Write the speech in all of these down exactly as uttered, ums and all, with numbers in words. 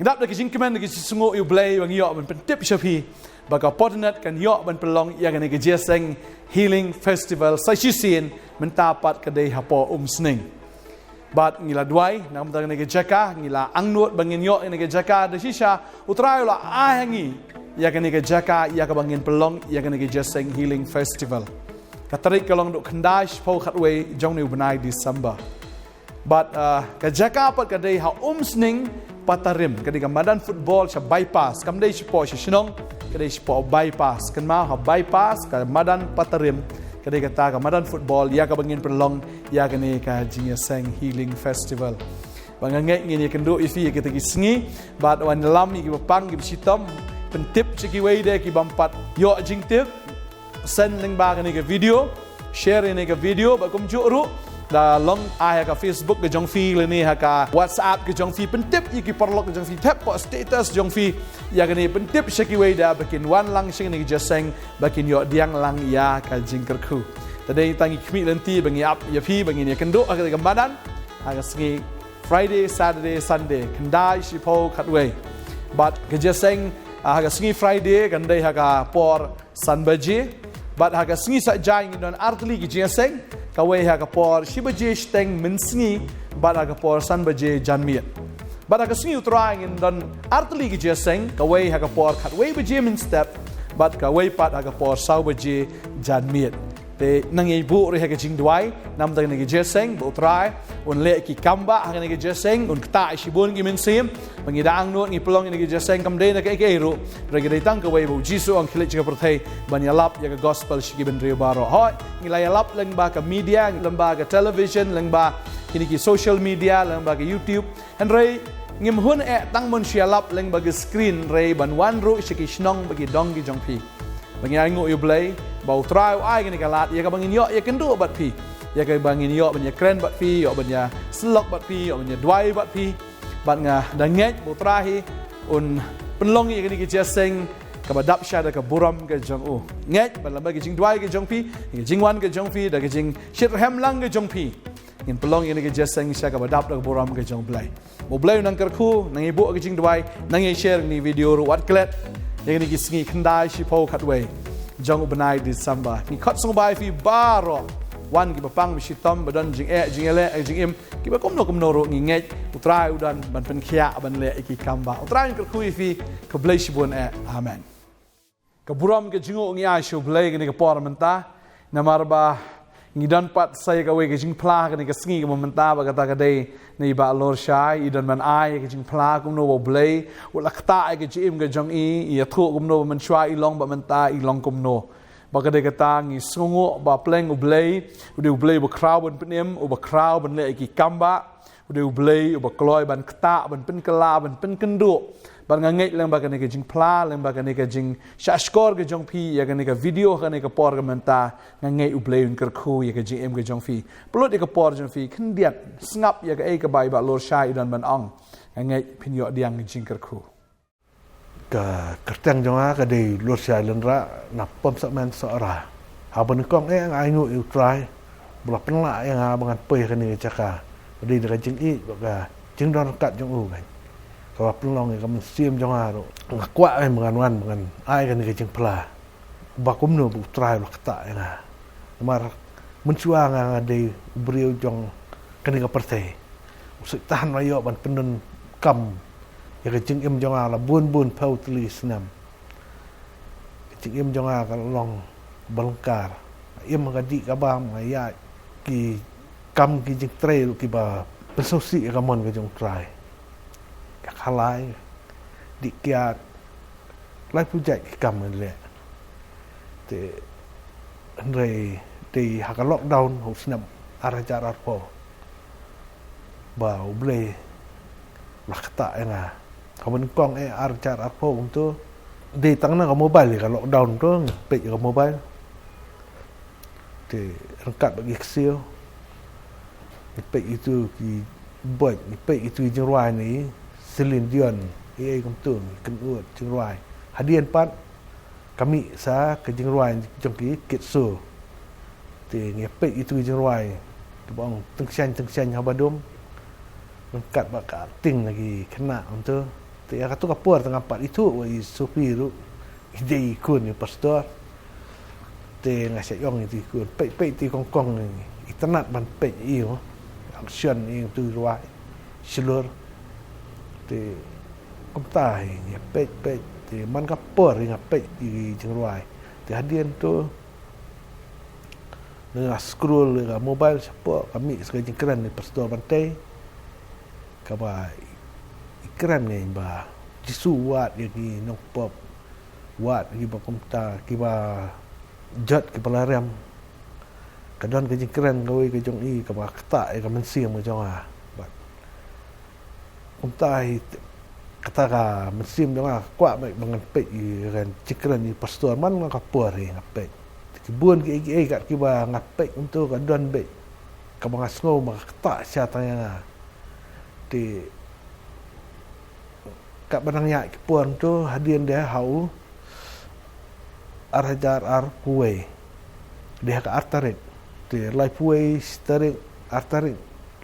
Dap da ka jingkmen da ka jingsngew ïa U Blei ba ngi ïoh ban pyntip sha phi ba ka Portnet kan ïoh ban pynlong ïa kane ka Jingïaseng Healing Festival sa shisien, mynta pat ka dei hapoh Umsning. Bad ngi la duwai namar kane ka jaka, ngi la angnud ba ngin ïoh ïa kane ka jaka, da shisha U Trai u la ai ha ngi ïa kane ka jaka ïa kaba ngin pynlong ïa kane ka Jingïaseng Healing Festival. Ka tarik ka long duk khyndai shiphew khatwei jong une u bnai December. Bad, ah, ka jaka pat ka dei ha Umsning Patarim, ka dei ka madan football sha Bypass, kam dei shapoh sha shnong, ka dei shapoh Bypass, kynmaw, ha Bypass ka madan Patarim, ka dei kata ka madan football ïa kaba ngin pynlong ïa kane ka Jingïaseng Healing Festival. Ba nga ngeit ngin ïakynduh ïa phi ïa kita ki sngi, bad wan lam ïa kiba pang kiba shitom, pyntip sha kiwei de ki bym pat ïoh jingtip, send lyngba kane ka video, share ïa kane ka video, bad kumjuh ruh da long ai ha ka Facebook ka jong phi lane ha ka WhatsApp ka jong phi, pyntip ïa ki paralok ka jong phi, thep hapoh status jong phi ïa kane, pyntip sha kiwei de ba kin wan lang sha kane ka Jingïaseng ba kin ïoh pdiang lang ïa ka jingkyrkhu. Te dei tang ïa ki khmih lynti ba ngi ap ïa phi ba ngin ïakynduh ha kane ka madan ha ka sngi Friday, Saturday, Sunday, khyndai shiphew khatwei. Bad ka Jingïaseng, ah, ha ka sngi Friday kan dei ha ka por san baje. Bad ha ka sngi Saitjaiñ ngin don artylli ki Jingïaseng, kawei ha ka por shi baje shiteng mynsngi, bad ha ka por san baje janmiet. Bad ha ka sngi U Trai ngin don artylli ki Jingïaseng, kawei ha ka por khatwei baje mynstep, bad kawei pat ha ka por saw baje janmiet. Te nang ïa buh ruh ha ka jingduwai namar kane ka Jingïaseng, ba U Trai un leh ki kam ba ha kane ka Jingïaseng, un ktah shibun ki mynsiem. Ba ngi da angnud ngi pynlong ïa kane ka Jingïaseng kam dei na kaei kaei ruh, hynrei ka dei tang kawei ba U Jisu u ong khie leit sha ka pyrthei ban ïalap ïa ka gospel sha ki bynriew baroh. Hooid, ngi la ïalap lyngba ka media, lyngba ka television, lyngba kine ki social media, lyngba ka YouTube. Hynrei ngim hun eh tang ban shu ïalap lyngba ka screen, hynrei ban wan ruh sha ki shnong bad ki dong ki jong phi. Ba ngi ainguh ïa U Blei ba U Trai u ai kane ka lad ïa kaba ngin ïoh ïakynduh bad phi, ïa kaba ngin ïoh ban ïakren bad phi, ïoh ban ïasyllok bad phi, ïoh ban ïaduwai bad phi. Bad nga da ngeit ba U Trai hi un pynlong ïa kane ka Jingïaseng kaba dap sha da ka burom ka jong u. Ngeit ba lyngba ka jingduwai ka jong phi, ka jingwan ka jong phi, da ka jingshitrhem lang ka jong phi, ngin pynlong ïa kane ka Jingïaseng sha kaba dap da ka burom ka jong U Blei. Ba U Blei un nang kyrkhu, nang ïa buh ka jingduwai, nang ïa share ïa kane ka video ruh, wat klet ïa kine ki sngi khyndai shiphew khatwei jong u bnai December. Ngi khot sngewbha ïa phi baroh, wan kiba pang ba shitom, ba don jingeh jingïaleh jingim, kiba kumno kumno ruh, ngi ngeit U Trai u don ban pynkhiah ban leh ïa ki kam ba. U Trai un kyrkhu ïa phi. Khublei shibun eh. Amen. Ka burom ka jingnguh ngi ai sha U Blei kane ka por mynta, namar ba ngi don pat sa ïa kawei ka jingphla kane ka sngi kaba mynta, ba kata ka dei na i Bah Lorshai, i don ban ai ka jingphla kumno ba U Blei u la ktah ïa ka jingim ka jong i, i ïathuh kumno ba mynshuwa i long bad mynta i long kumno. Ba ka dei kata ngi sngewnguh ba pleng U Blei u dei U Blei uba khraw ban pynim, uba khraw ban leh ïa ki kam ba, u dei U Blei uba kloi ban ktah, ban pynkylla, ban pynkynduh. Bad nga ngeit lyngba kane ka jingphla, lyngba kane ka jingshahshkor ka jong phi ïa kane ka video ha kane ka por ka mynta, nga ngeit U Blei un kyrkhu ïa ka jingim ka jong phi. Pynlut ïa ka por jong phi khyndiat, sngap ïa kaei kaba i Bah Lorshai i don ban ong. Nga ngeit phin ïoh pdiang ka jingkyrkhu. Ka kyrteng jong nga ka dei Lorshai Lynrah na Pom Sokmen Sohra. Haba nyngkong eh nga ainguh ïa U Trai ba u la pynlah ïa nga ba ngan poi ha kane ka jaka. Ka dei da ka jingïeit bad ka jingdon ryngkat jong u kan, kaba pynlong ïa ka mynsiem jong nga ruh. Nga kwah eh ba ngan wan ba ngan ai kane ka jingphla ba kumno ba U Trai u la ktah ïa nga. Namar mynshuwa nga nga dei u briew jong kane ka pyrthei. U Soitan u la ïoh ban pyndonkam ïa ka jingim jong nga la bun bun phew tylli snem. Ka jingim jong nga ka long ba lyngkar. Nga im ha ka dih ka bam, nga ïaid ki kam ki jingtrei ruh kiba pynsngewsih ïa ka mon ka jong U Trai. Ïa ka lai, dih kiad, laiphew jait ki kam ngan leh. Te hynrei dei ha ka lockdown ha u snem ar hajar arphew ba U Blei u la ktah ïa nga. Haba nyngkong eh ar hajar arphew kumto, dei tang na ka mobile ïa ka lockdown to, nga peit ïa ka mobile. Te ryngkat bad ki ksiew ngi peit ïa kitu ki beit, ngi peit ïa kitu ki jingrwai na i Celine Dion, ei ei kumto, ngi kynud jingrwai. Hadien pat ka mih sa ka jingrwai jong ki Kit Soo. Te ngi peit ïa kitu ki jingrwai kiba ong Tyngshaiñ Tyngshaiñ Haba Dum, ryngkat bad ka acting na ki khynnah kumto. Te ïa kato ka por te ngam pat ithuh wa i Sophie ruh i dei i khun i pastor. Te nga sa ong ïa i khun, peit peit te kong kong, i tynnat ban peit ïa i, action ïa i tu rwai shlur. Te kumta hi nga peit peit, te man ka por hi nga peit ïa i jingrwai. Te hadien tu nga scroll ïa ka mobile shapoh, ka mih sa ka jingkren i Pastor Bantei. Kaba i kren ïa i ba Jisu wad ïa ki nongpop, wad ïa kiba kumta, kiba jot, kiba la rem. Ka don ka jingkren kawei ka jong i kaba ktah ïa ka mynsiem ka jong nga. Bad kumta hi, kata ka mynsiem jong nga ka kwah beit ba ngan peit ïa ka jingkren i pastor man nga ka por hi nga peit. Te ki bun kiei kiei kat kiba nga peit kumto ka don beit kaba nga sngew ba ka ktah sha tang ïa nga. Te katba nang ïaid ki por kumto hadien de ha u ar hajar arphew wei, de ha ka ar tarik. Te laiphew wei shi tarik, ar tarik,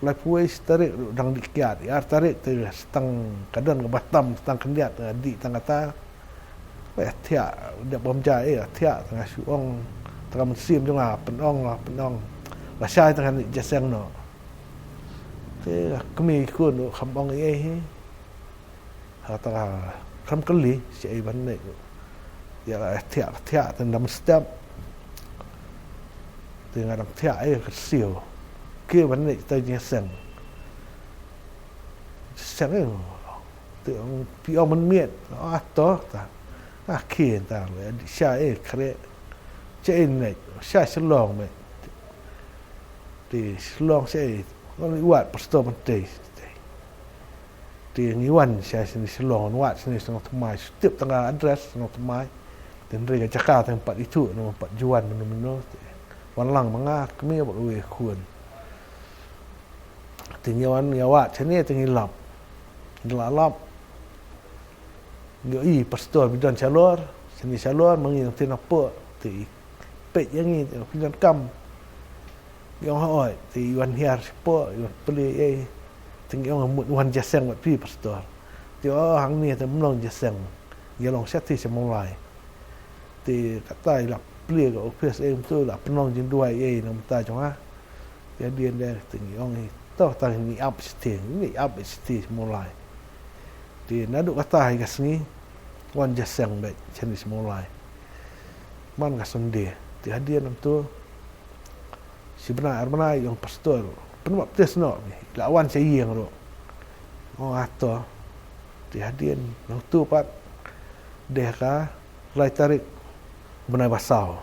laiphew wei shi tarik ruh dang dih kiad. Ïa ar tarik te sa tang ka don kaba tam, sa tang khyndiat, nga dih tang kata. Ba ïa thiah, dep bam ja, eh, ïa thiah, tang nga shu ong, tang ka mynsiem jong nga pynong, la pynong. La shai tang kane jaseng noh. Te ka kmie khun ruh kam ong ei ei hi. Ha ta ka khlem kylli shaei ban leit. Ïa la thiah, thiah te dam step. Te nga dang thiah ïa ka siew. Ki ban leit te jingseng. Seng ïa. Te ong phi ong ban miet. Ah to ta. Ah ki ta le di sha ïa kre. Shaei leit. Sha Shillong me. Te Shillong shaei. Ngan wad pastor ban te. Te ngi wan sha shane Shillong, wad shane sha Nongthymmai, shu tip tang ka address Nongthymmai. Te hynrei ka jaka tang pat ithuh, nang pat ju wan mynno mynno. Te wan lang ma nga kmie bad uwei khun. Te ngi wan ngi wad shane te ngi lap. Ngi la lap. Ngi ïohi pastor ba don shalor, shane shalor, ma ngi nangtei nangpoh. Te i peit ïa ngi, te phi donkam. Ngi ong hooid, te i wan hiar shapoh, i wan plie ei. Te ngi ong mut wan jaseng bad phi pastor. Te oh hangne te mlong jaseng. Ïa long shatei sha Mawlai. Te kata i la plie ka office ei kumto, la pynlong jingduwai ei na ka bynta jong nga. Te hadien de te ngi ong hi to, tang ngi ap shatei, ngi ap shatei sha Mawlai. Te naduh kata hi ka sngi wan jaseng beit shane sha Mawlai. Man ka Sunday. Te hadien kumto shi bnai ar bnai ïong pastor pynbaptis noh, la wan sha ïing ruh. Ong ato. Te hadien nangtu pat de ha ka lai tarik bnai ba saw.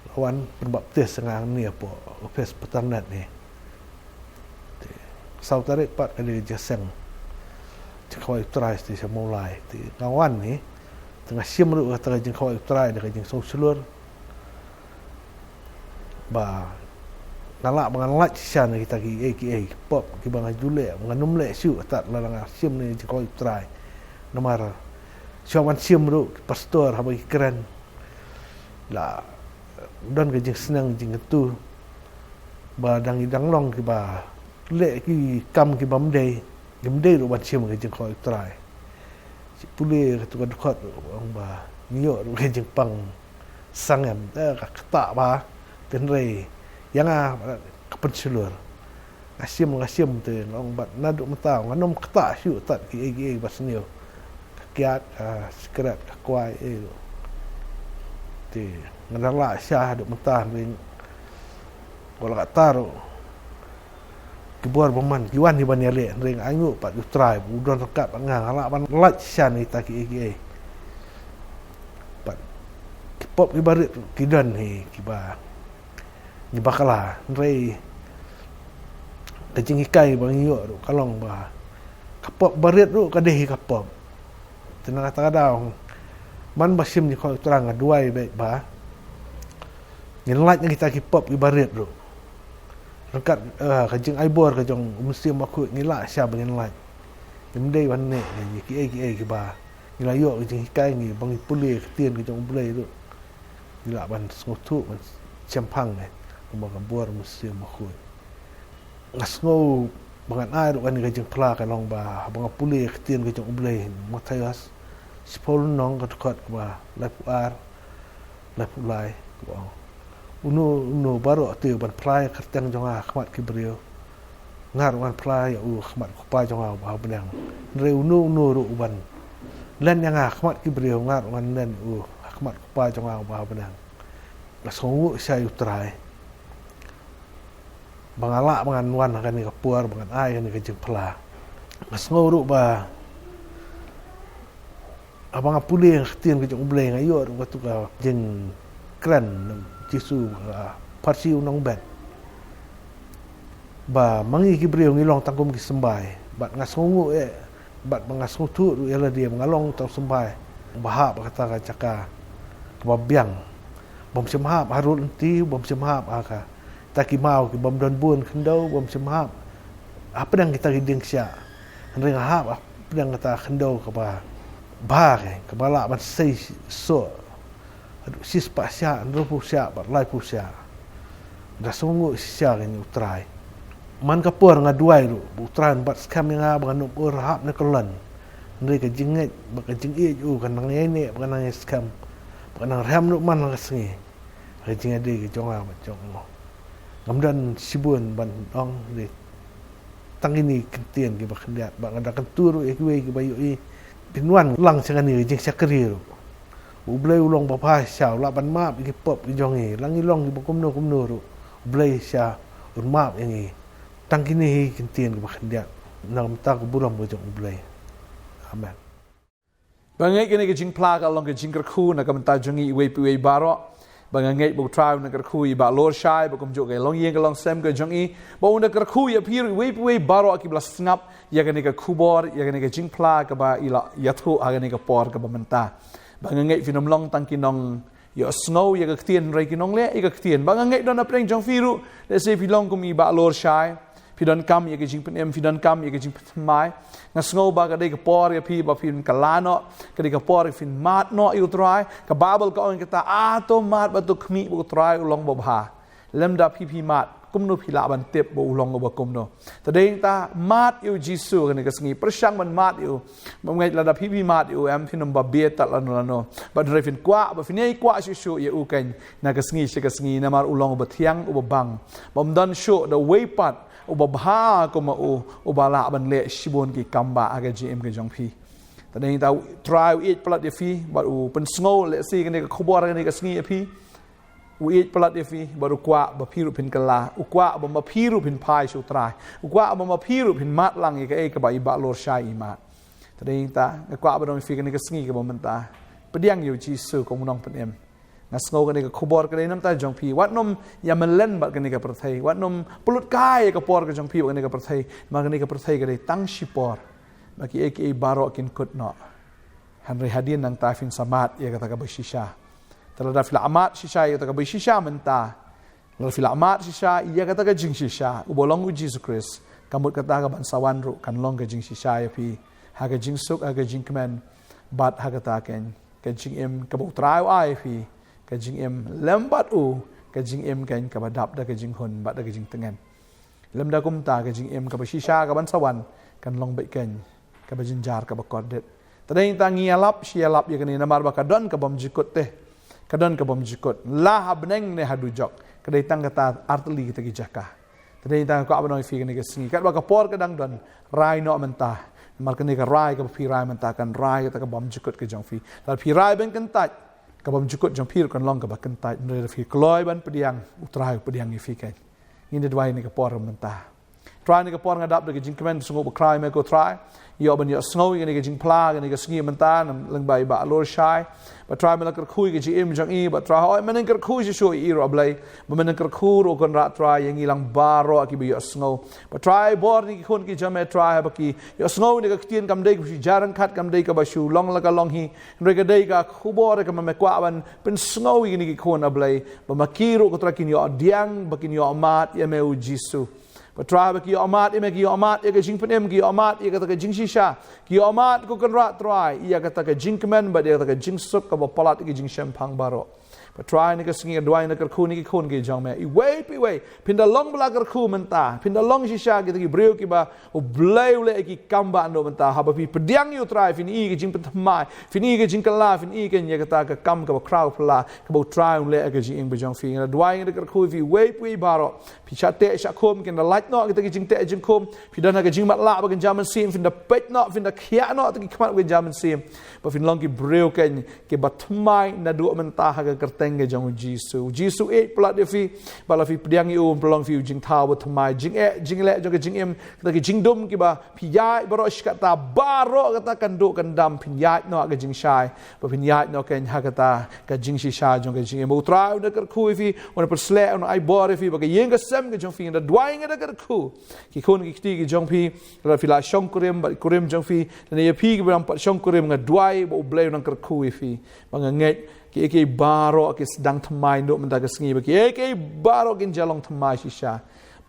La wan pynbaptis nga hangne hapoh office Paternet ne. Te saw tarik pat ka dei ka jaseng. Jingkhawai U Trai shatei sha Mawlai. Te nga wan ne. Te nga shim ruh kata ka jingkhawai U Trai da ka jingsngewshlur. Ba nga lah ba ngan lait shisha na kita kiei kiei ki pop kiba nga ju leh, ngan ym leh shuh, tad lada nga shim ne jingkhawai U Trai. Namar shuwa ban shim ruh ki pastor haba ki kren la don ka jingsneng jingkyntu ba dang i dang long kiba leh ki kam kibym dei, kim dei ruh ban shim ka jingkhawai U Trai. Shi pule katu ka dkhot ruh ong ba ngi ïoh ruh ka jingpang sangem, eh, ka ktah ba, hynrei ïa nga ka pynshlur. Nga shim, nga shim te nga ong bad naduh mynta ngan ym ktah shuh tad kiei kiei ba sniew. Ka kiad, ka sikret, ka kwai, eh. Te nga dang lah sha haduh mynta hynrei wat la katta ruh ki bor bymman ki wan hi ban ïaleh, hynrei nga ainguh pat ïa U Trai ba u don ryngkat bad nga, nga lah ban lait shisha na kita kiei kiei. Bad ki pop kiba rit ruh ki don hi kiba ngi bakla, hynrei ka jinghikai ba ngi ïoh ruh ka long ba ka pop ba rit ruh ka dei hi ka pop. Te na kata ka daw man ba shim jingkhawai U Trai nga duwai beit ba ngin lait na kita ki pop kiba rit ruh. Ryngkat, eh, ka jingai bor ka jong U Mynsiem Bakhuid ngi lah shisha ba ngin lait. Ngim dei ban neh ïa kiei kiei kiba ngi la ïoh ka jinghikai, ngi ba ngi pule ka ktien ka jong U Blei ruh. Ngi lah ban sngewthuh, ban shemphang, eh, kumba ka bor U Mynsiem Bakhuid. Nga sngew Ba ngan ai ruh kane ka jingphla ka long ba, ba nga pule ka ktien ka jong U Blei, Mathaios shiphew lynnong ka dkhot kaba laiphew ar, laiphew lai, ka ong: Uno uno baroh te uban phla ïa ka kyrteng jong nga ha khmat ki briew, nga ruh ngan phla ïa u ha khmat U Kpa jong nga uba ha bneng. Hynrei uno uno ruh uban len ïa nga ha khmat ki briew, nga ruh ngan len ïa u ha khmat U Kpa jong nga uba ha bneng. Nga sngewnguh shisha ïa U Trai ba nga lah ba ngan wan ha kane ka por ba ngan ai kane ka jingphla. Nga sngew ruh ba, haba nga pule ka ktien ka jong U Blei, nga ïoh ruh katu ka jingkren Jisu ba ka pharshi u nongbet, ba ma ngi ki briew ngi long tang kum ki symbai. Bad nga sngewnguh eh, bad ba nga sngewthuh ruh ïa lade ba nga long tang u symbai ba hap ha kata ka jaka kaba biang, bym shym hap ha rud lynti, bym shym hap ha kata ki maw ki bym don bun khyndew, bym shym hap hapdeng kita ki dieng kshiah. Hynrei nga hap hapdeng kata ka khyndew kaba bha, kaba lah ban sei soh haduh shispah shiah, hynriewphew shiah bad laiphew shiah. Nga sngewnguh shisha ïa U Trai. Man ka por nga duwai ruh ba U Trai un bat skhem ïa nga ba ngan ym ur hap na ka lon. Hynrei ka jingngeit bad ka jingïeit u kan nang ïaineh bad kan nang ïaskhem bad kan nang rhem ruh man la ka sngi ha ka jingïadei ka jong nga bad jong u. Ngam don shibun ban ong, hynrei tang kine ki ktien kiba khyndiat, bad nga da kyntu ruh ïa kiwei kiba ïohi. Phin wan lang sha kane ka jingshakri ruh. U Blei u long ba bha shisha, u lah ban map ïa ki pop ki jong ngi, la ngi long kiba kumno kumno ruh, U Blei shisha un map ïa ngi. Tang kine hi ki ktien kiba khyndiat na ka bynta ka burom ka jong U Blei. Amen. Ba nga ngeit kane ka jingphla ka long ka jingkyrkhu na ka bynta jong ngi iwei pa iwei baroh. Ba nga ngeit ba U Trai un da kyrkhu ïa i Bah Lorshai, ba kumjuh ka longïing ka longsem ka jong i, ba un da kyrkhu ïa phi ruh iwei pa iwei baroh kiba la sngap ïa kane ka khubor, ïa kane ka jingphla kaba i la ïathuh ha kane ka por kaba mynta. Ba nga ngeit phin ym long tang ki nong ïohsngew ïa ka ktien, hynrei ki nongleh ïa ka ktien. Ba nga ngeit don hapdeng jong phi ruh, lehse phi long kum i Bah Lorshai, phi donkam ïa ka jingpynim, phi donkam ïa ka jingpynthymmai. Nga sngew ba ka dei ka por ïa phi ba phin kylla noh, ka dei ka por ïa phin mad noh ïa U Trai. Ka Baibl ka ong kata, ah, to mad bad to khmih ba U Trai u long uba bha. Lymda phi phi mad, kumno phi lah ban tip ba u long uba kumno? Te dei nangta mad ïa U Jisu ha kane ka sngi, pyrshang ban mad ïa u. Ba ngeit lada phi phi mad ïa u em, phin ym ba bieit tad lano lano. Bad hynrei phin kwah, ba phin ïai kwah shuh shuh ïa u keiñ na ka sngi sha ka sngi, namar u long uba thiang, uba bang. Bym don shuh da uwei pat uba bha kum ma u, uba lah ban leh shibun ki kam ba ha ka jingim ka jong phi. Te dei nangta U Trai u ïeit palat ïa phi, bad u pynsngew lehse kane ka khubor kane ka sngi ïa phi. U ïeit palat ïa phi, bad u kwah ba phi ruh phin kylla, u kwah ba ma phi ruh phin phai sha U Trai, u kwah ba ma phi ruh phin mad lang ïa kaei kaba i Bah Lorshai i mad. Te dei nangta nga kwah ban ong ïa phi kane ka sngi kaba mynta, pdiang ïa U Jisu kum u nongpynim. Nga sngew kane ka khubor ka dei na ka bynta jong phi. Wat nym ïa mlien bad kane ka pyrthei, wat nym pynlut kai ïa ka por ka jong phi bad kane ka pyrthei. Namar kane ka pyrthei ka dei tang shipor, ba kiei kiei baroh kin kut noh. Hynrei hadien nangta phin sa mad ïa kata kaba shisha. Te lada phi la mad shisha ïa kata kaba shisha mynta, lada phi la mad shisha ïa kata ka jingshisha uba long U Jisu Khrist, ka mut kata kaban sa wan ruh kan long ka jingshisha ïa phi ha ka jingsuk, ha ka jingkmen, bad ha kata keiñ ka jingim kaba U Trai u ai ïa phi, ka jingim lem bad u, ka jingim keiñ kaba dap da ka jinghun bad da ka jingtngen. Lymda kumta ka jingim kaba shisha kaban sa wan kan long beit keiñ kaba jynjar, kaba kordit. Te dei nangta ngi ïalap shi ïalap ïa kane namar ba ka don ka bymjukut te. Ka don ka bymjukut, la ha bneng ne ha dujok. Ka dei tang kata artylli kita ki jaka. Te dei nangta nga kwah ban ong ïa phi kane ka sngi, katba ka por ka dang don, rai noh mynta. Namar kane ka rai kaba phi rai mynta kan rai kata ka bymjukut ka jong phi. Lada phi rai ban kyntait, ka bymjukut jong phi ruh kan long kaba kyntait. Hynrei lada phi kloi ban pdiang, U Trai u pdiang ïa phi keiñ. Ngin da duwai ha kane ka por mynta. Trai, ha kane ka por nga dap da ka jingkmen, sngewbha ba khraw ïa me ko Trai. Ïoh ban ïohsngew ïa kane ka jingphla ha kane ka sngi mynta, lyngba i Bah Lorshai. Bad Trai, me la kyrkhu ïa ka jingim jong i, bad Trai, hooid, men nang kyrkhu shuh shuh ïa i ruh, A Blei. Bad men nang kyrkhu ruh, Kynrad Trai, ïa ngi lang baroh kiba ïohsngew. Bad Trai, bor ïa ngi ki khun ki jong me Trai, haba ki ïohsngew ïa kane ka ktien, kam dei kaba shu jia ryngkat, kam dei kaba shu long la ka long hi. Hynrei ka dei ka khubor kaba me kwah ban pynsngew ïa kine ki khun, A Blei, ba ma ki ruh ko Trai kin ïoh pdiang, ba kin ïoh mad ïa me U Jisu. Bad Trai, ba ki ïoh mad ïa me, ki ïoh mad ïa ka jingpynim, ki ïoh mad ïa kata ka jingshisha, ki ïoh mad ko Kynrad Trai ïa kata ka jingkmen bad ïa kata ka jingsuk kaba palat ïa ka jingshemphang baroh. Ba Trai, ha kane ka sngi nga duwai, nga kyrkhu ïa ki khun ki jong me, iwei pa iwei, phin da long ba la kyrkhu mynta, phin da long shisha kita ki briew kiba U Blei u leh ïa ki kam ba haduh mynta. Haba phi pdiang ïa U Trai, phin ïohi ka jingpynthymmai, phin ïohi ka jingkylla, phin ïohi ïa kata ka kam kaba khraw phylla kaba U Trai u leh ha ka jingim ka jong phi. Nga duwai, nga kyrkhu ïa phi, iwei pa iwei baroh, phi shah teh shah khum, kin da lait noh kita ki jingteh jingkhum, phi don ha ka jingmatlah ba kynja mynsiem, phin da peit noh, phin da khiah noh kita ki khmat ba kynja mynsiem, ba phin long ki briew kiba thymmai naduh mynta ha ka kyrteng ka jong U Jisu. U Jisu u ïeit palat ïa phi, ba la phi pdiang ïa u, un pynlong ïa phi u jingthaw ba thymmai, jingeh jingleh jong ka jingim, kita ki jingdum kiba phi ïaid baroh shi katta, baroh kata kan duh kan dam, phin ïaid noh ha ka jingshai, ba phin ïaid noh ha kata ka jingshisha jong ka jingim. Ba U Trai un da kyrkhu ïa phi, un da pynsleh, un da ai bor ïa phi, ba ka ïing ka sem ka jong phi, nga da duwai, nga da kyrkhu, ki khun ki kti ki jong phi, lada phi la shongkurim bad ki kurim jong phi, lane ïa phi kiba ym pat shongkurim, nga duwai ba U Blei un nang kyrkhu ïa phi. Ba nga ngeit kiei kiei baroh ki sdang thymmai naduh mynta ka sngi, ba kiei kiei baroh kin jia long thymmai shisha.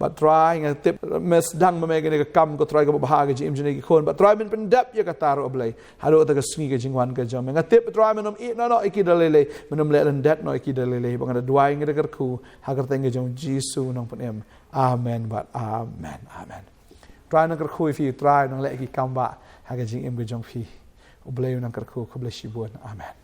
Bad Trai, nga tip me sdang ma me kane ka kam, ko Trai, kaba bha ha ka jingim jong kine ki khun. Bad Trai, men pyndep ïa kata ruh, Blei, haduh kata ka sngi ka jingwan ka jong me. Nga tip, Trai, men ym ïehnoh noh ïa ki da lei lei, men ym leh lyndet noh ïa ki da lei lei. Ba nga da duwai, nga da kyrkhu ha ka kyrteng ka jong U Jisu u nongpynim. Amen bad amen. Amen. Trai un nang kyrkhu ïa phi, Trai un nang leh ïa ki kam bah ha ka jingim ka jong phi. U Blei un nang kyrkhu, khublei shibun. Amen.